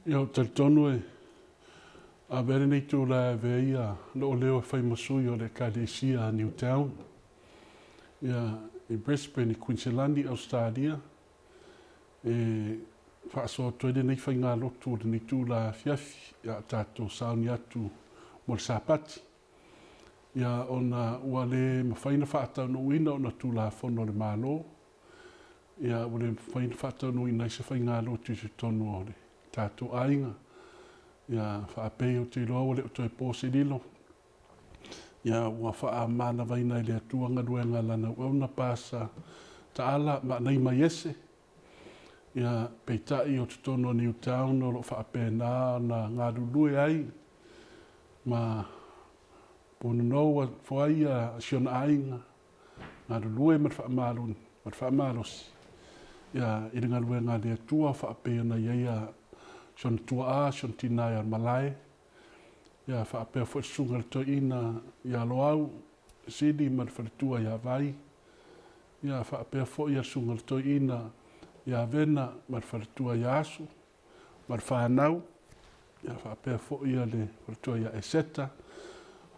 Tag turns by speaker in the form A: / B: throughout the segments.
A: Ia, ou te talitonu e avea lenei itula e avea ai lou leo e fai ma sui o le Ekalesia Newtown, ia, i Brisbane i Kuiniselani, Ausetalia, e faasoa atu ai lenei faigalotu o lenei itula afiafi, a o tatou sauni atu mo le Sapati. Ia, ona ua le mafai ona faataunuuina ona Tulafono a le Malo, ia, ua le mafai ona faataunuuina ai se faigalotu i totonu o le tatou aiga. Ia, faapei ou te iloa ua le o toe po se lilo, ia, ua faamanavaina e le Atua galuega a Lana auauna Pasa Taala Maanai Maiese. Ia, peitai o totonu o Newtown o lo o faapena ona galulue ai ma punonou ifo ai si ona aiga, galulue ma le faamaloni ma le faamalosi, ia, i le galuega a le Atua faapei ona i ai si ona tuaa, si ona tina ia Malae, ia, faapea foi le susuga i le toeaina ia Loau Sili ma le faletua ia Vai, ia, faapea foi le susuga i le toeaina ia Vena ma le faletua ia Asu ma le fanau, ia, faapea foi le faletua ia Eseta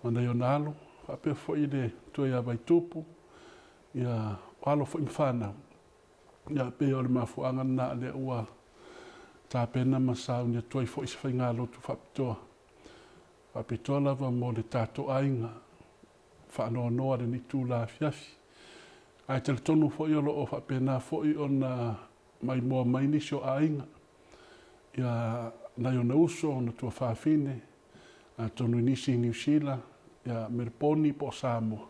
A: ma nai ona alo, faapea foi le faletua ia Vaitupu, ia, o alo foi ma fanau. Ia, pei o le mafuaaga lena lea ua tapena ma sauni atu ai foi se faigalotu faapitoa, faapitoa lava mo le tatou aiga faanoanoa i lenei itula afiafi. Ae talitonu foi o lo o faapena foi ona maimoa mai nisi o aiga, ia, nai ona uso, ona tuafafine, atonu i nisi i Niu Sila, ia, Meleponi po o Samoa.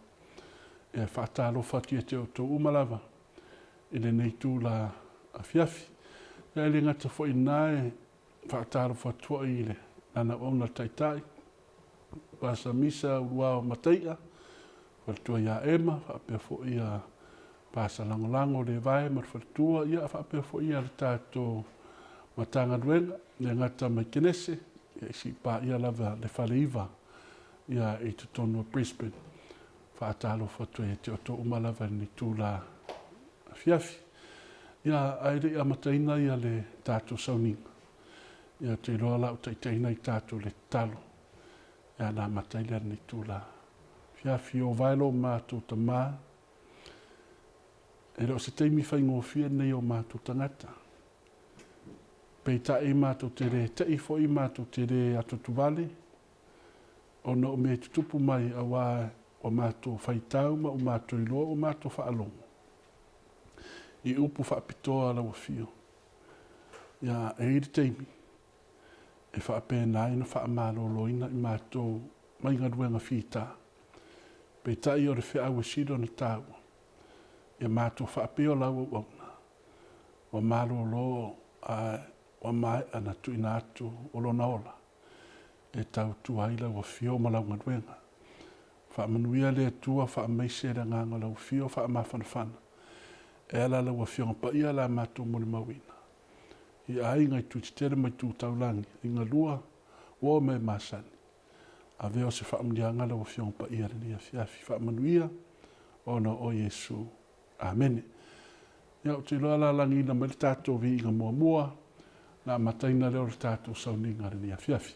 A: Ia, faatalofa atu ia te outou uma lava i lenei itula afiafi. Ia, e le gata foi i lena, e faatalofa atu foi i lana auauna le Taitai, Pasa Misa Uluao Mataia, faletua ia Ema, faapea foi ia Pasa Lagolago Levae ma le faletua, ia, faapea foi ia le tatou Matagaluega, le gata mai Kenese, ia, seia paia lava le Faleiva, ia, i totonu o Brisbane. Faatalofa atu ai ia te outou uma lava i lenei itula afiafi. Ia, ae le i amataina ia le tatou sauniga, ia, ou te iloa o le a ou taitaiina i tatou i le tatalo, ia, ona amata ai lea i lenei itula afiafi. O vae lo matou Tama, e le o se taimi faigofie lenei o matou tagata. Peitai matou te le tei foi, matou te le atuatuvale, ona o mea e tutupu mai aua ua matou faitau ma ua matou iloa ua matou faalogo i upu faapitoa a lau Afio. Ia, e i ai le taimi e faapena ai ona faamaloloina i matou mai galuega fita. Peitai o le feau e sili ona taua, ia matou faapea o lau auauna, ua malolo ae ua maea na tuuina atu o lona ola e tautua ai lau Afio ma lau galuega. Faamanuia le Atua, faamaise le agaga o lau Afio faamafanafana e ala lau Afioga Paia la matou molimauina i aiga i itu tetele ma itu taulagi, i galua ua o e masani. Avea o se faamanuiaga lau Afioga Paia lenei afiafi. Faamanuia ona o Iesu. Amene. Ia, ou te iloa o le a lagiina mai le tatou viiga muamua na amataina lea o le tatou sauniga lenei afiafi.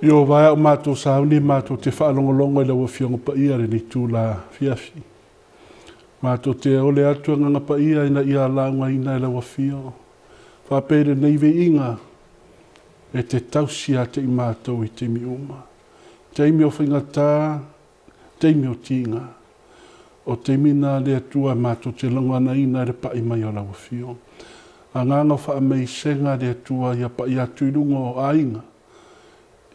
A: Ieova e, a o matou sauni matou te faalogologo i lau Afioga Paia i lenei itula afiafi. Matou te ole atu Agaga Paia ina ia laugaina e lau Afio, faapea i lenei viiga e te tausi ia te i matou i taimi uma. Taimi o faigata, taimi o tiga, o taimi na le Atua matou te laganaina i le pai mai o lau Afio. Agaga o faamaisega le Atua ia pai atu i luga o aiga,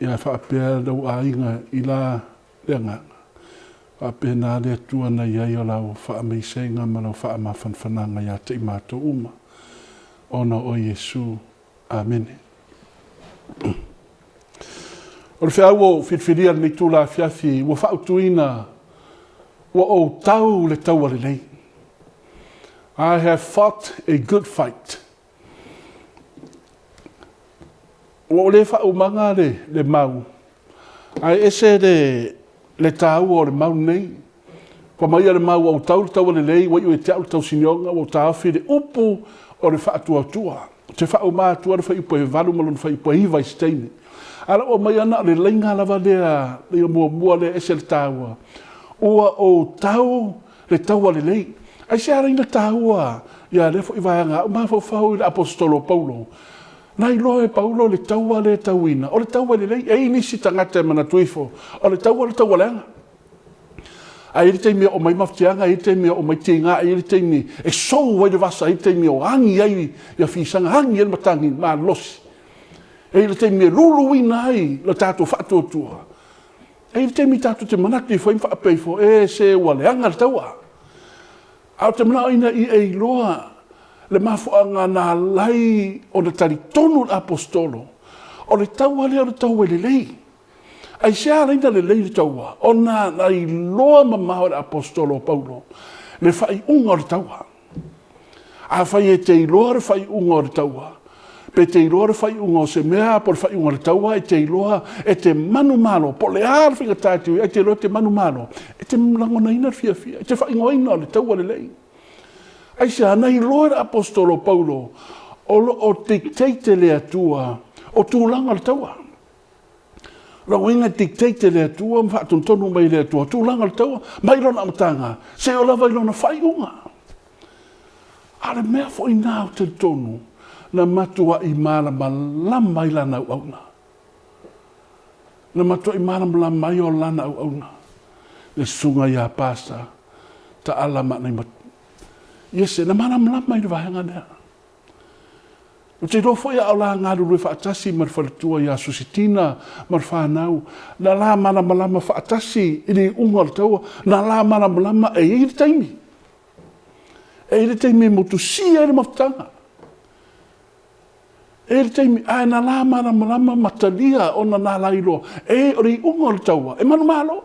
A: ia faapea lau aiga i la le agaga. Faapena le Atua na i ai o lau faamaisega ma lau faamafanafanaga ia te i matou uma. Ona o Iesu. Amene. O le feau ua ou filifilia lenei itula afiafi ua faautuina ua ou tau le taua lelei. I have fought a good fight. Ua ou le faaumaga le mau, ae ese le taua o le mau lenei. Fai mai le mau ua ou tau le taua lelei, ua iu ia te au le tausinioga, ua ou taofi le upu o le faatuatua. Ou te faauma atua le fuaiupu e 8 ma lona fuaiupu e 9 i se taimi. Ae o lau aumaia na o le laina lava lea, laina muamua lea e ese le taua. Ua ou tau le taua lelei. Aisea laina taua ia lea foi vaega? A ou mafaufau i le Aposetolo o Paulo, na iloa e Paulo le taua lea e tauina, o le taua lelei. E i ai nisi tagata e manatu ifo, o le taua le taua leaga. Ae i ai le taimi e oo mai mafatiaga, e i ai le taimi e oo mai tiga, e i ai le taimi e sou ai le vasa, e i ai le taimi e agi ai ia fisaga, agi ai le matagi malolosi. E i ai le taimi e luluina ai lo tatou faatuatua. E i ai le taimi tatou te manatu ifo ai ma faapea ifo, e se ua leaga le taua. Ae ou te manao ina ia e iloa le mafuaaga na ala ai ona talitonu le Aposetolo, o le taua lea o le taua e lelei. Aisea ala ai ona lelei le taua? Ona na iloa mamao e le Aposetolo o Paulo le faaiuga o le taua. Afai e te iloa le faaiuga o le taua, pe te iloa le faaiuga o se mea po o le faaiuga o le taua, e te iloa e te manumalo, po o le a le faigata e te i ai, e te iloa e te manumalo, e te lagonaina le fiafia, e te faaigoaina o le taua lelei. Aisea? Na iloa e le Aposetolo o Paulo o lo o dictate e le Atua o tulaga o le taua. O lona uiga e dictate e le Atua ma faatonutonu mai e le Atua tulaga o le taua mai lona amataga seia oo lava i lona faaiuga. A o le mea foi lena ou te talitonu na matuai malamalama ai lana auauna. Na matuai malamalama ai o lana auauna le susuga ia Pastor Taala Maanai Iese, na malamalama i le vaega lea. Ou te iloa foi a o la galulue faatasi ma le faletua ia Susitina ma le fanau, na la malamalama faatasi i le iuga o le taua, na la malamalama e i ai le taimi. E i ai le taimi e motusia ai le mafutaga. E i ai le taimi, ae na la malamalama ma talia ona na la iloa, e o le iuga o le taua, e manumalo.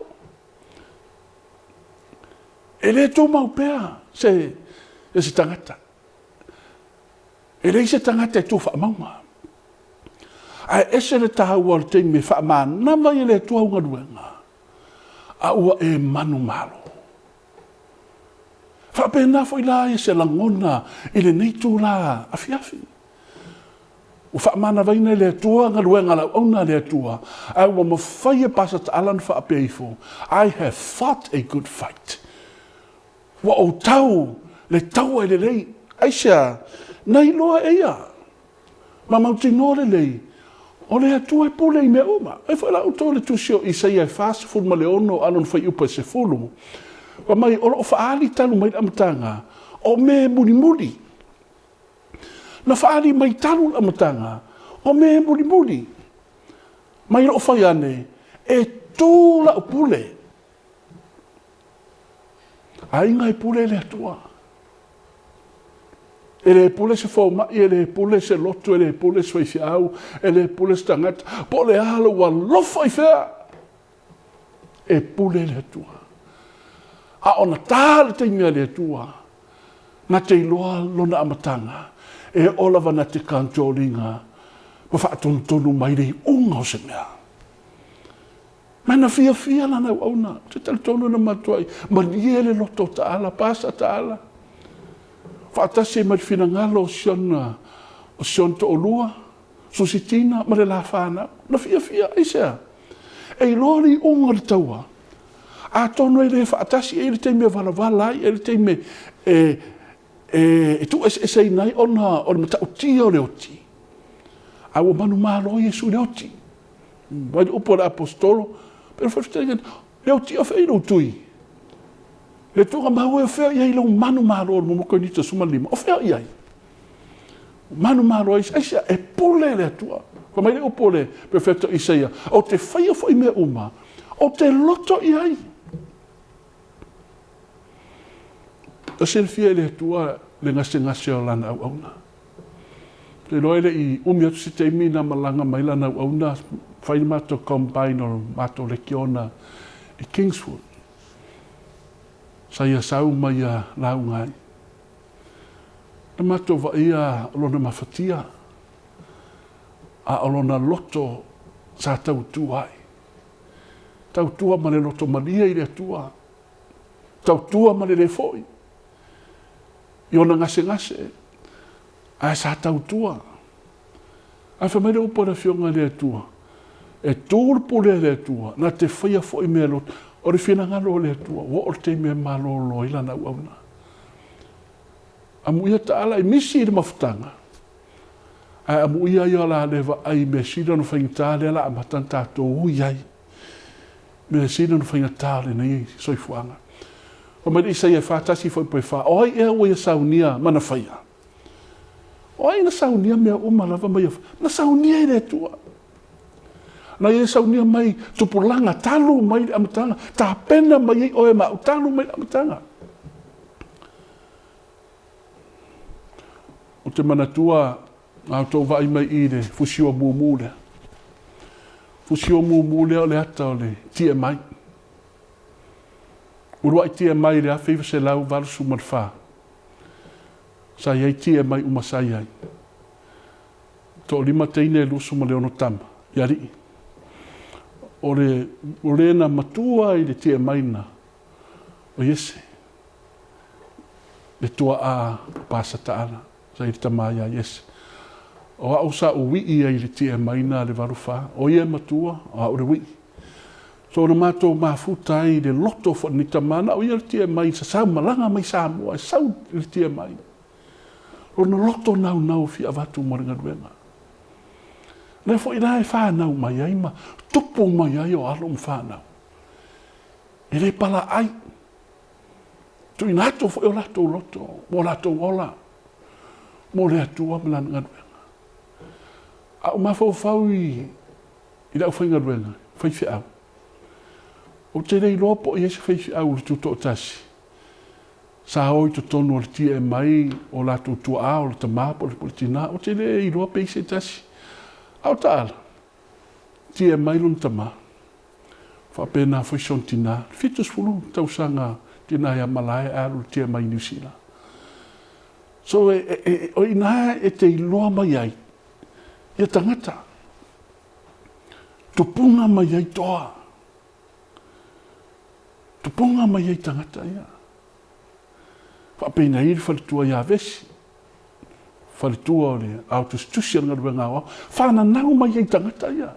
A: E le tumau pea se tagata. E leai se tagata e tu faamauga. Ae ese le taua o le taimi e faamanava ai e le Atua au galuega, a ua e manumalo. Faapena foi la ia se lagona i lenei itula afiafi. Ua faamanavaina e le Atua galuega a le auauna a le Atua, ae ua mafai e Pasa Taala ona faapea ifo, I have fought a good fight. Ua ou tau le taua e lelei. Aisea? Na iloa e ia ma mautinoa lelei o le Atua e pule i mea uma. E foi la outou le tusi o Isaia e 46 a lona fuaiupu e 10, fai mai, o lo o faaali talu mai le amataga o mea e mulimuli. Na faaali mai talu le amataga o mea e mulimuli. Mai lou fai ane, e tu lau pule. Aiga e pule le Atua. E le pule se fomai, e le pule se lotu, e le pule se faifeau, e le pule se tagata. Po o le a lou alofa i fea, e pule le Atua. A ona ta le taimi a le Atua, na te iloa lona amataga, e oo lava na te control ina ma faatonutonu mai le iuga o se mea. Ma na fiafia lana auauna. Ou te talitonu na matuai malie le loto o Taala, pasa Taala. Faatasi ai ma le finagalo o si ona, o si ona toalua, Susitina ma le la fanau. Na fiafia, aisea? E iloa le iuga o le taua, atonu e le faatasi, e i ai le taimi e valavala ai, e i ai le taimi e tuueseeseina ai ona o le matautia o le oti, a ua manumalo Iesu i le oti. Mai le upu a le Aposetolo, pei o le faafetai, le oti o fea i lou tui? Le tuugamau e fea i ai lou manumalo i le Korinito 15, o fea o i ai? Manumalo ai, aisea? E pule le Atua. Fai mai le upu o le perofeta Isaia, ou te faia foi mea uma, ou te loto i ai. E silafia e le Atua le gasegase o lana auauna. Ou te iloa e le i umi atu se taimi na malaga mai lana auauna, fai le matou combine o le matou lekiona i Kingswood. Sa ia sau ma ia lauga ai. Na matou vaaia lona mafatia, a o lona loto sa tautua ai. Tautua ma le loto malie i le Atua, tautua ma le le foi i ona gasegase, ae sa tautua. Ae fai mai le upu a le Afioga i le Atua, e tu le pule a le Atua, na te faia foi mea loto. O le finagalo o le Atua, ua oo le taimi e malolo ai lana auauna. Amuia taala e misi i le mafutaga, ae amuia ia o le a le vaai i mea sili ona faigata lea o le a amata ona tatou ui ai. Mea sili ona faigata o lenei soifuaga. Fai mai le Isaia 41 fuaiupu 4, o ai ea ua ia saunia ma na faia? O ai na saunia mea uma lava ma ia Na saunia e le Atua. Na ia saunia mai tupulaga talu mai le amataga, tapena mai ai oe ma au talu mai le amataga. Ou te manatua a outou vaai mai i le fusiua mumu lea. Fusiua mumu lea o le ata o le TMI. Uluai TMI i le 1984. Sa i ai TMI uma sa i ai. Toalima teine, 26 tama i alii. O le, o le na matua i le TMI na, o Iese, le tuaa o Pasataala, sa i le tama ia Iese. O au sa ou wii ai i le TMI na le 84, o ia e matua, o au le wii. So na matou mafuta ai i le loto foi lenei tama, na o ia le TMI sa sau malaga mai Samoa e sau i le TMI. Lona loto naunau e fia avatu mo le galuega. Lea foi la e fanau mai ai ma tupu mai ai o alo ma fanau. E le palaai. Tuuina atu foi o latou loto mo latou ola mo le Atua ma Lana galuega. A ou mafaufau i i le aufaigaluega faifeau, ou te le iloa po o i ai se faifeau o le Tutoatasi sa o i totonu o le TMI o latou tuaa, o le tama po o le tina, ou te le iloa pe i ai se tasi. A o Taala, TMI lona tama, faapena foi si ona tina, 70 tausaga tina ia Malae ae alu i le TMI i Niu Sila. So, o i ina e te iloa mai ai ia tagata. Tupuga mai ai toa. Tupuga mai ai tagata ia. Faapena ai le faletua ia Vesi, faletua o le ao tusitusi o le galuega aoao, fananau mai ai tagata ia.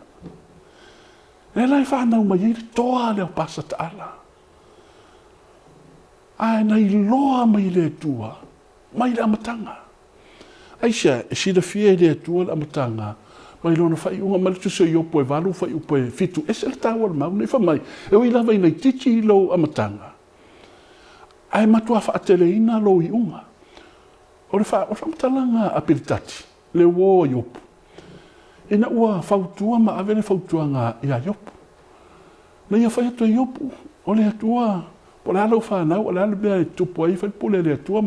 A: Lea la e fanau mai ai le toa lea o Pasa Taala. Ae na iloa mai e le Atua mai le amataga. Aisea? E silafia e le Atua le amataga mai lona faaiuga mai le Tusi o Iopo e 8 fuaiupu e 7, ese le taua o le mau nei, fai mai, e ui lava ina itiiti lou amataga, ae matua faateleina lou iuga. O le faamatalaga a Pilitati, le uo a Iopo, ina ua fautua ma ave le fautuaga ia Iopo, Na ia fai atu e Iopu, O le Atua, po o le a lau fanau, o le a le mea e tupu ai, fai le pule a le Atua.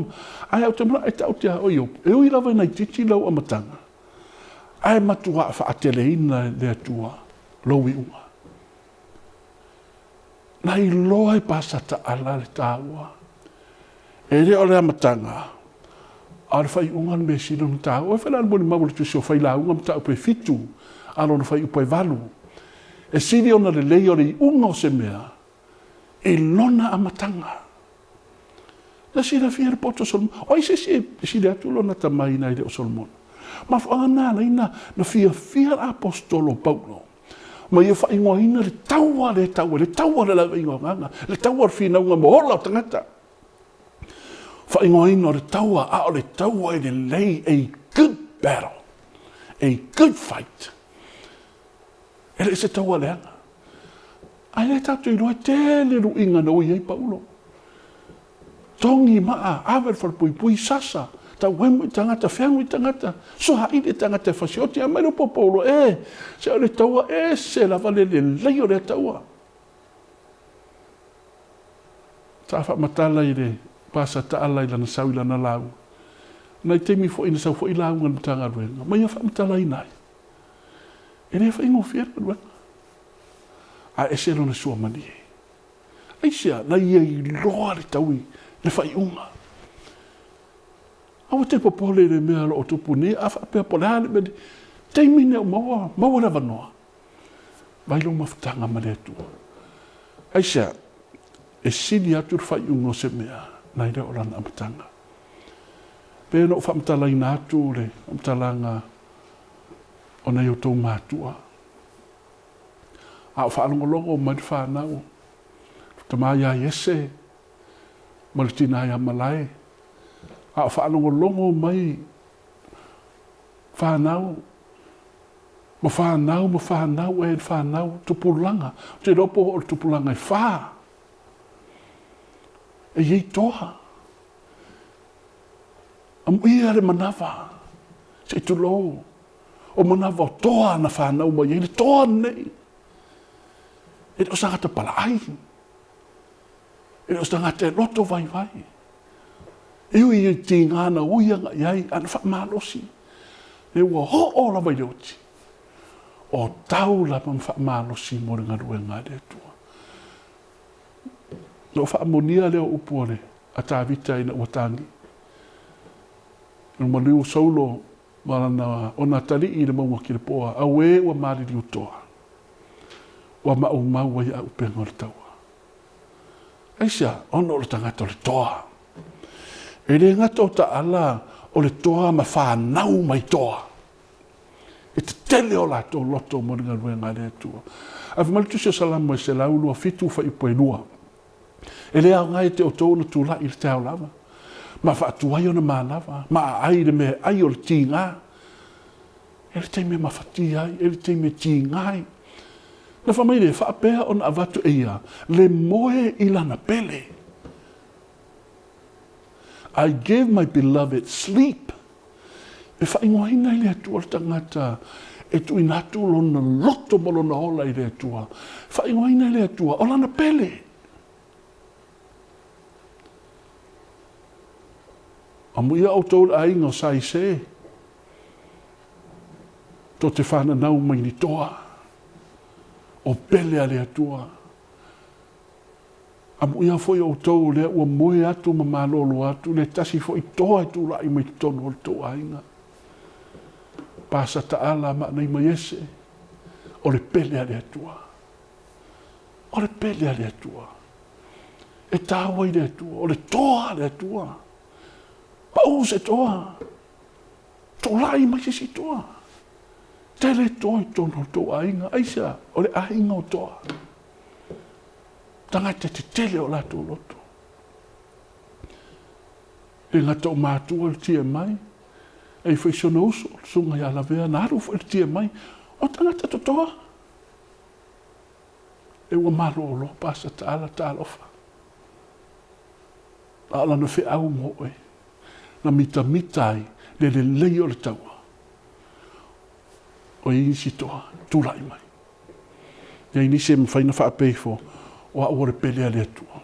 A: Ae ou te manao e tau te a oe Iopu, e ui lava ina itiiti lau amataga, ae matuā faateleina e le Atua lou iuga. Na iloa e Pasataala le taua. E le o le amataga, a o le faaiuga le mea sili ona taua. E fai la le molimau a le Tusi o Failauga mataupu e 7 a lona fuaiupu e 8, e sili ona lelei o le iuga o se mea i lona amataga. Na silafia e le poto o Solomona. O ai se isi e sili atu lona tamai nai le o Solomona? Mafuaaga na ala ai na fiafia le aposetolo o Paulo. Ma ia faaigoaina le taua lea e tau ai, le taua o le laveaiga o agaga, le taua o le finauga mo ola o tagata. Faaigoaina o le taua, a o le taua e lelei, a good battle, a good fight. E le o se taua leaga. Ae lea tatou te iloa e tele luiga na ui ai Paulo. Togi maa, ave i le falepuipui, sasa, tauemu i tagata, feagu i tagata, soaili i tagata e fasioti, aumai le upu a Paulo, e, se o le taua ese lava le lelei o lea taua. Sa faamatala i le pasa taala i lana sau i lana lauga. Nai taimi foi na sau foi lauga i le Matagaluega, ma ia faamatalaina ai. E le faigofie le galuega, ae ese lona suamalie. Aisea? Na ia iloa le taui, le faaiuga. Aua te popole i le mea o lo o tupu nei, a faapea po o le a le mea, taimi nei o maua, maua le avanoa. Vai lou mafutaga ma le Atua. Aisea? E sili atu le faaiuga o se mea nai le o lana amataga. Pe na ou faamatalaina atu le faamatalaga o nai outou matua. A o faalogologo mai le fanau, le tama ia Iese ma le tina ia Malae, a o faalogologo mai fanau ma fanau ma fanau e le fanau, tupulaga. Ou te iloa po o le tupulaga e fā e i ai toa. Amuia le manava, se i tulou, o manava o toa na fanau mai ai le toa lenei. E le o se tagata palaai, e le o se tagata e loto vaivai. E ui i tiga na ui aga i ai, a na faamalosi, le ua oo lava i le oti, o tau lava ma faamalosi mo le galuega a le Atua. Na ou faamonia lea o upu a le a Tavita ina ua tagi. Na maliu o Saulo ma lana ona atalii i le mauga Kilepoa, auē ua maliliu toa, ua maumau ai auupega o le taua. Aisea? Ona o le tagata o le toa. E le gata o taala o le toa ma fanau mai toa. E tetele o latou loto mo le galuega a le Atua. Ae fai mai le Tusi o Salamo e 127 fuaiupu e 2. E le aoga ia te outou ona tulai i le taeao lava, ma faatuai ona manava, ma aai i le meaai o le tiga. E le taimi e mafatia ai, e le taimi e tiga ai. Na fai mai lea, faapea ona avatu e ia le moe i lana pele. I give my beloved sleep. E faaigoaina e le Atua le tagata e tuuina atu lona loto ma lona ola i le Atua. E faaigoaina e le Atua o lana pele. Amuia outou le aiga o Saise, tou te fananau mai ni toa, o pele a le Atua. Amuia foi outou lea ua moe atu ma malolo atu le tasi foi toa e tulai mai totonu o le tou aiga. Pasa Taala ma Anaima Iese, o le pele a le Atua. O le pele a le Atua. E taua i le Atua, o le toa a le Atua. Pau se toa. Tulai mai se isi toa. Tele toa i totonu o le tou aiga. Aisea? O le aiga o toa. Tagata tetele o latou loto. E gata o matua le TMI, e i foi si ona uso, le susuga ia Lavea, na alu foi le TMI, o tagata totoa. E ua malolo Pasa Taala, talofa. A o lana feau mo oe, na mitamita ai le lelei o le taua. O i isi toa, tulai mai. Ia i nisi e mafai ona faapea ifo, o au o le pele a le Atua.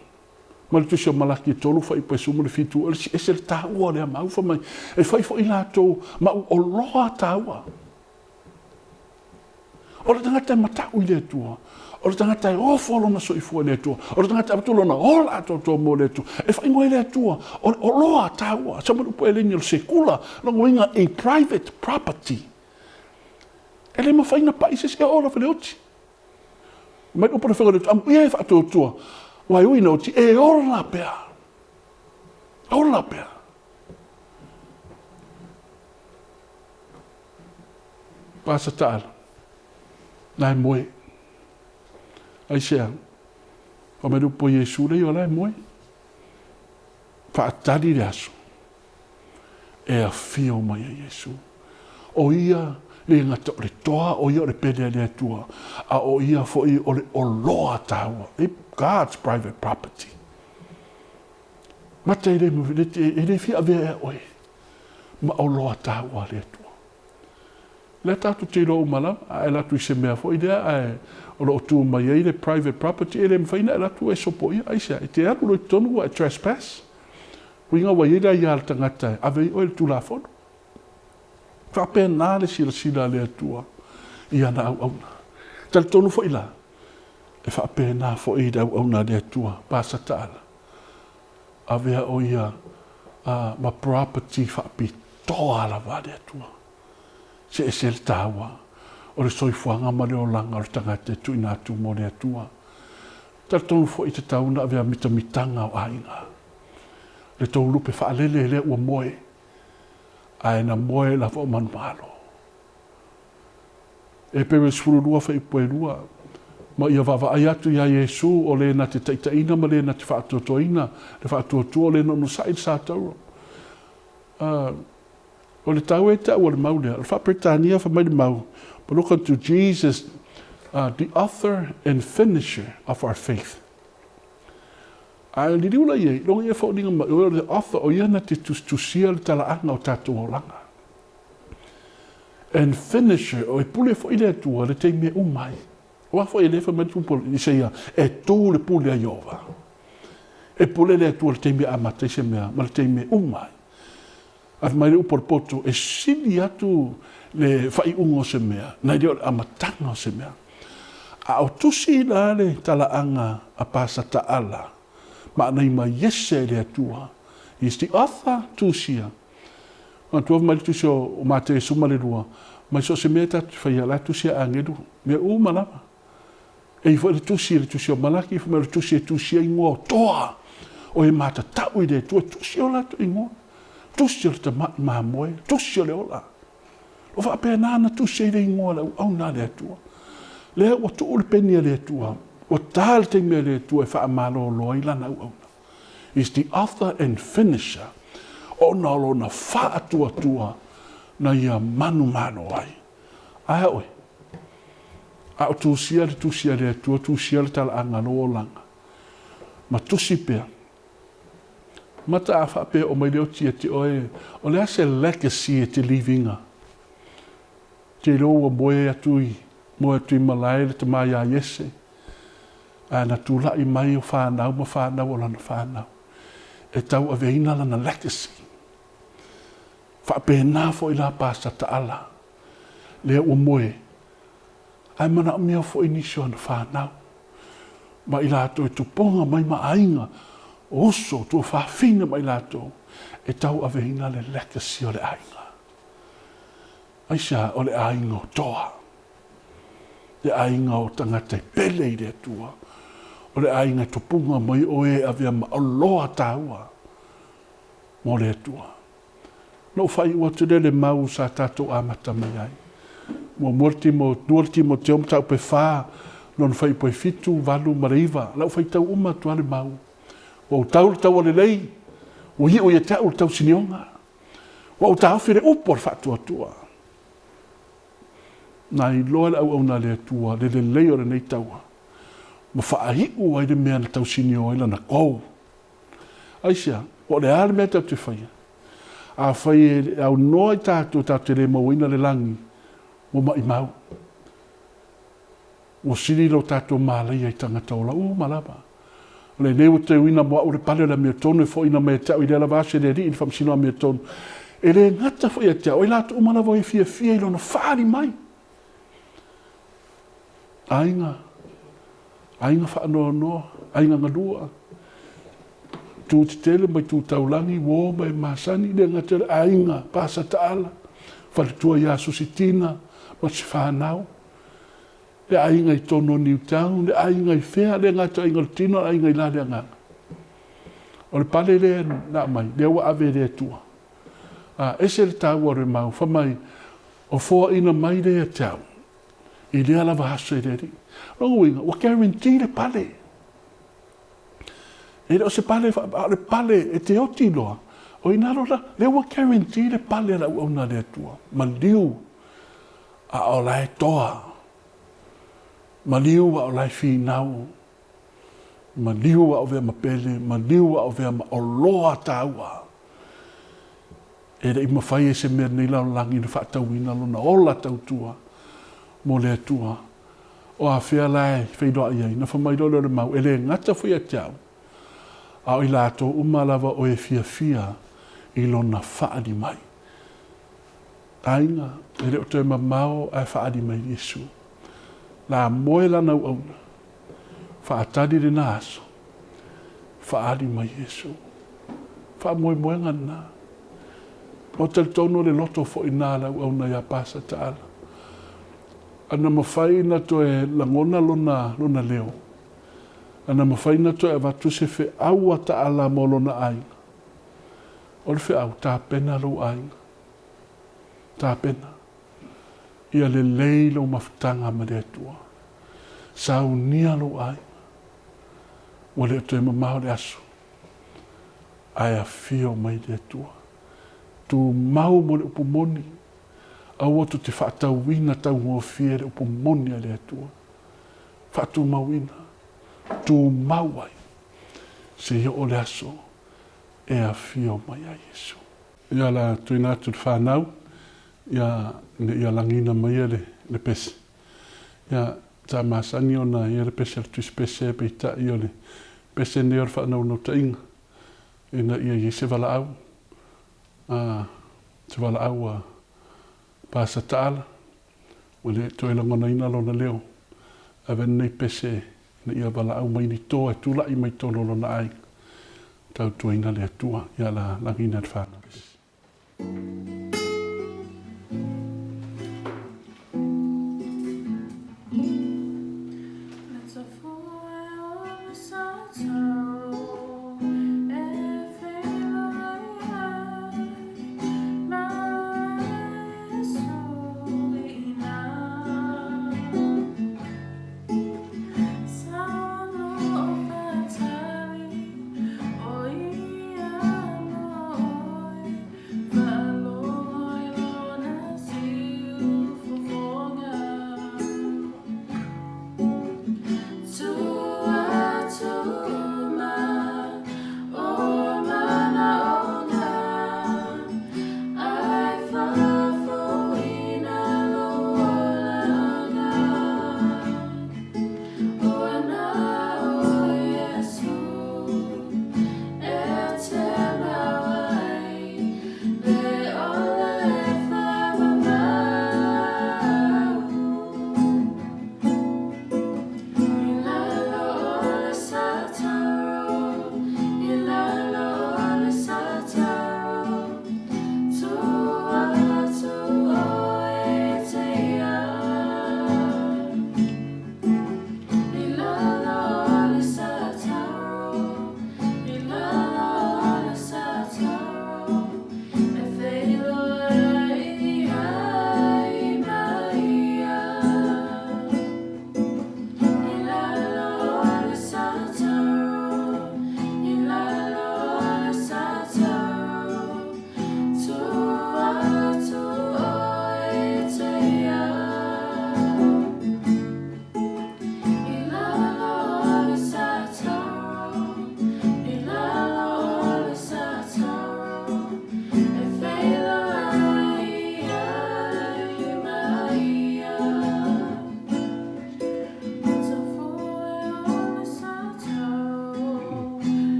A: Ma le Tusi o Malaki e 3 fuaiupu e 17, o le ese le taua o lea mau, fai mai, e fai foi latou ma u oloa taua. O le tagata e matau i le Atua, o le tagata e ofo lona soifua i le Atua, o le tagata e avatu lona ola atoatoa mo le Atua, e faaigoa e le Atua, o le oloa taua. Sa mai upu eleni o le sekula, lona uiga a private property. E le mafai ona pai se isi e oo lava i le oti. Mai upu le faiga o le Atua, amuia e faatuatua, aua e ui ina oti, e ola pea. Ola pea. Pasa Taala, na e moe. Aisea? Fai mai le upu a Iesu, Leai o la e moe. Faatali le aso e afio mai ai Iesu. O ia le gata o le toa, o ia o le pele a le Atua, a o ia foi o le oloa taua. God's private property. Mata e le, e le fia avea ea oe ma oloa taua a le Atua. Lea tatou te iloa uma lava, a e alu atu i se mea foi lea ae o lo o tu mai ai le private property, e le mafai ona e alu atu e sopoia. Aisea? E te alu loa i totonu ua e trespass. Uiga ua i ai le aia a le tagata e ave ai oe i le Tulafono. E faapena le silasila a le Atua i ana auauna. E talitonu foi la, e faapena foi i le auauna a le Atua, Pasata Ala, avea o ia ma property faapitoa lava a le Atua. Se ese le taua o le soifuaga ma le olaga o le tagata e tuuina atu mo le Atua. Talitonu foi e tatau ona avea mitamitaga o aiga. Le tou lupe faalele lea ua moe, ae na moe lava o manumalo. Epere 12 fuaiupu e 2, Ma ia vaavaai atu iā Iesu o le na te taitaiina ma le na te faatoatoaina le faatuatua o le na onosai le sa tauro. O le taua e ta'u o le mau lea, o le faa-Peretania fai mai le mau, But look unto Jesus, the author and finisher of our faith. A e liliu la i ai, loga ia foliga mai, o le author, o ia na te tusitusia le talaaga o tatou olaga. And finisher, o e pule foi le Atua le taimi e uma ai. Aua foi e le fai mai le Tupu o Isaia, e tū le pule a Ieova. E pule le Atua le taimi e amata ai se mea ma le taimi e uma ai. Ae fai mai le upu a le poto, e sili atu le faaiuga o se mea, nai le o le amataga o se mea. A o tusi la le talaaga a Pasata Ala, ma anai mai iese e le Atua, He is the author, tusia. Manatua mai le tusi o Mateo 12, mai so o se mea e tatou te faia, o la e tusi a agelu, mea uma lava. E i foi le tusi, le tusi o Malaki, fai mai o le tusi e tusia ingoa o toa, o e matatau i le Atua, e tusi o latou ingoa, tusi o le tama'i mamoe, tusi o le ola. O faapena na tusi ai le ingoa o le auauna a le Atua. Lea ua tuu le peni a le Atua, ua ta le taimi a le Atua e faamalolo ai lana auauna. Is the author and finisher, ona o lona faatuatua na ia manumalo ai. Ae a oe? A o tusia le tusi a le Atua, tusia le talaaga lou olaga, ma tusi pea. Mata a faapea o mai le oti ia te oe, o le a se legacy e te leave iga? Te iloa ua moe atu i, moe atu i malae le tama ia Iese, ae na tula'i mai o fanau ma fanau o lana fanau, e tauaveina lana legacy. Faapena foi la Pasata Ala, lea ua moe, ae manaomia foi nisi o ana fanau, ma i latou e tupoga mai ma aiga, o uso, o tuafafine ma i latou, e tauaveina le legacy o le aiga. Aisea? O le aiga o Toa, le aiga o tagata e pele i le Atua, o le aiga e tupuga mai o e avea ma oloa taua mo le Atua. Na ou faaiu atu lea le mau sa tatou amata mai ai. Muamua le timo, lua le Timoteo mataupu e fa, lona fuaiupu e fitu, valu ma le iva. Lau faitau uma atu lava le mau. Ua ou tau le taua lelei, ua iu ia te au le tausinioga. Ua ou taofi le upu o le faatuatua. Na iloa le auauna a le Atua le lelei o lenei taua, ma faaiu ai le mea na tausinio ai lana kou. Aisea? Po o le a le mea tatou te faia? Afai e aunoa i tatou, tatou te le mauaina le lagi, ua maimau. Ua sili lo tatou malaia i tagata ola uma lava. O lenei ua teuina mo au le pale o le amiotonu e foina mai ia te au i lea lava aso e le Alii i le faamasino amiotonu. E le gata foi ia te au, o i latou uma lava o e fiafia i lona faaali mai. Aiga, aiga faanoanoa, aiga galua, tu tetele mai tu taulagi, uo ma e masani, le gata le aiga, Pasa Taala, faletua ia Susitina ma si whanau, le aiga i tonu o Newtown, le aiga i fea, le gata aiga o le tino, le aiga i la le agaga. O le pale lea na aumai, lea ua ave e le Atua. A ese le taua o le mau, fai mai, o foaina mai lea ia te au. I lea lava aso i le Alii. O lona uiga, ua guarantee le pale. E le o se pale, a o le pale e te oti loa, o ina lola, lea ua guarantee le pale a le auauna a le Atua. Maliu, a o la e toa. Maliu a o la e finau. Maliu a o vea ma pele, maliu a o vea ma oloa taua. E le i mafai e se mea lenei lalolagi ona faatauina lona ola tautua mo le Atua. O afea la e feiloai ai? Na fai mai loa lea o le mau, e le gata foi ia te au, a o i latou uma lava o e fiafia i lona faaali mai. Aiga, e le o toe mamao ae faaali mai Iesu. La moe lana auauna, faatali lena aso, faaali mai Iesu. Faamoemoega lena. O talitonu o le loto foi na le auauna ia Pasa Taala. Ana mafai na toe lagona lona, lona leo. Ana mafai na toe avatu se feau a Taala mo lona aiga. O le feau, tapena lou aiga. Tapena. Ia lelei lou mafutaga ma le Atua. Saunia lou aiga. Ua le o toe mamao le aso. Ae afio mai le Atua. Tumau mo le upu moni. Aua tou te faatauina taugofie le upu moni a le Atua. Faatumauina. Tumau ai. Seia oo le aso e afio mai ai Iesu. Ia la tuuina atu i le fanau, ia ina ia lagiina maia le le pese. Ia sa masani ona ia le pese o le tusi pese peitai o le pese lenei o le faanaunautaiga ina ia i ai se valaau, a se valaau a Pasa Taala ua le toe lagonaina lona leo. Ave lenei pese ina ia valaau mai ni toa e tulai mai totonu o lona aiga. Tautuaina le Atua ia la lagiina le fanau pese.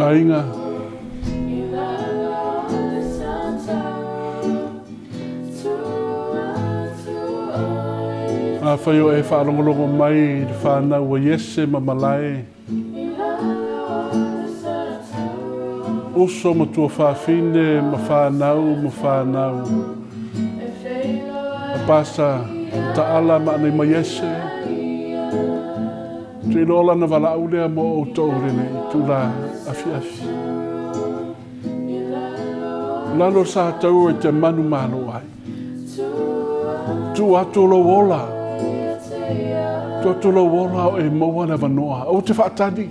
A: Aiga. Afai o e faalogologo mai i le fanau a Iese ma Malae, uso ma tuafafine ma fanau ma fanau, a Pasa Taala ma Anaimaiese, Tuiloa lana valaau lea mo outou i lenei itula afiafi. Lalo sa taua i te manu malo ai. Tuu atu lou ola. Tuu atu lou ola o e maua le avanoa. Aua te faatali.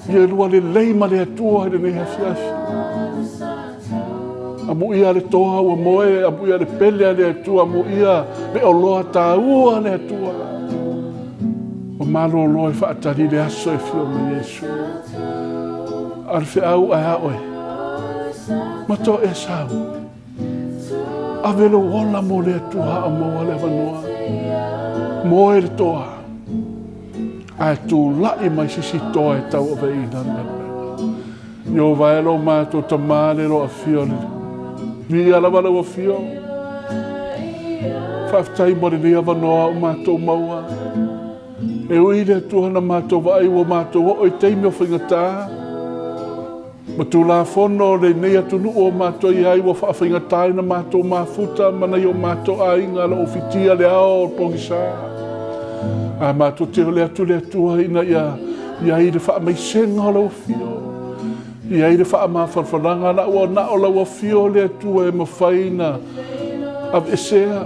A: Ia e lua lelei ma le Atua i lenei afiafi. Amuia le toa ua moe, amuia le pele a le Atua, amuia le oloa taua a le Atua. Ua malolo e faatali le aso e fio mai Iesu. A le feau ae a oe. Ma to e sau. Ave lou ola mo le Atua a o maua le avanoa. Moe le toa. Ae tulai mai sisi toa e tauaveina le galuega. Ieova e lo matou Tama le lo afio le Viia lava lau afio. Faafetai mo lenei avanoa o matou maua. E ui i le Atua na matou vaai ua matou oo i taimi o faigata, ma Tulafono o lenei atunuu o matou i ai ua faafaigata ai na matou mafuta ma nai o matou aiga lo o fitia le ao o le pogisa. A matou te ole atu le Atua ina ia i ai le faamaisega o lau afio, i ai le faamafanafanaga la ua na o lau afio le Atua e mafai na aveesea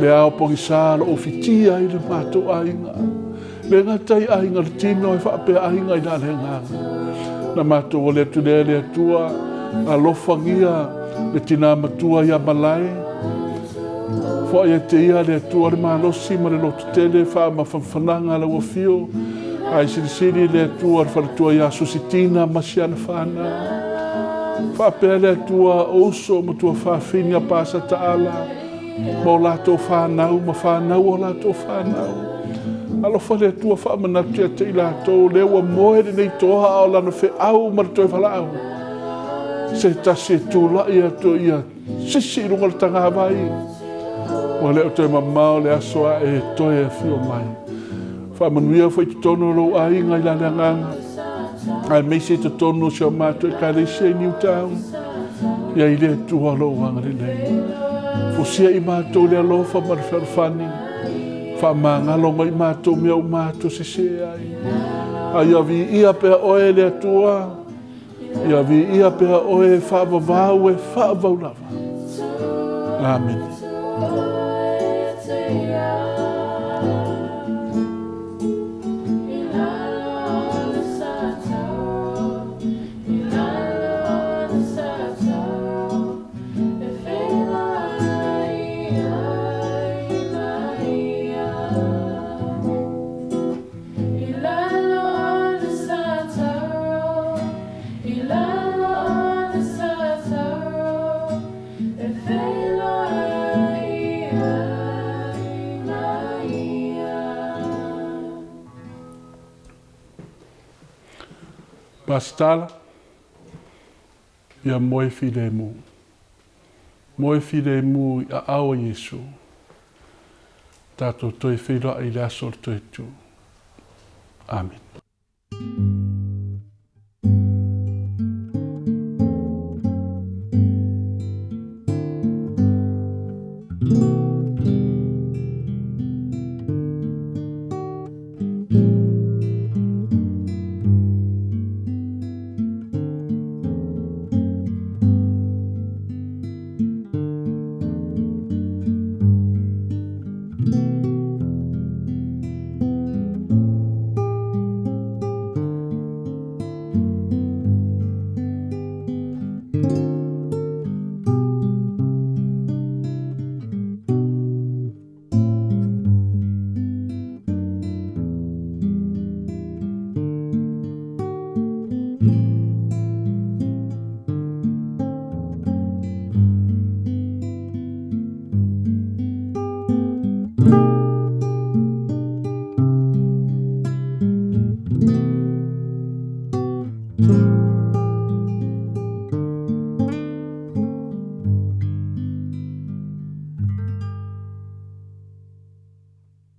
A: le ao pogisa lo o fitia ai le matou aiga. Le gata i aiga le tino e faapea aiga i la le agaga. Na matou ole atu lea le Atua, alofagia le tina matua ia Malae. Foai ia te ia le Atua le malosi ma le lototele faamafanafanaga lau afio. Ae silisili le Atua le faletua ia Susitina ma si ana fanau. Faapea le Atua o uso ma tuafafine a Pasa Taala ma o latou fanau ma fanau o latou fanau. Alofa le Atua faamanatu ia te i latou lea ua moe lenei toa a o lana feau ma le toe valaau. Se tasi e tulai atu ia sisi i luga o le tagavai. Ua le o toe mamao le aso a e toe afio mai. Faamanuia foi i totonu o lou aiga i la le agaga, aemaise i totonu o si o matou Ekalesia i Newtown. Ia i le Atua lou agalelei. Fusia i matou le alofa ma le fealofani. Faamagalo mai matou mea uma matou sese ai. A ia viia pea oe le Atua, ia viia pea oe e faavavau e faavavau lava. Amene. Pasitala, ia moe filemu. Moe filemu i aao o Iesu. Tatou toe feiloai i le aso o le toe tu. Amene.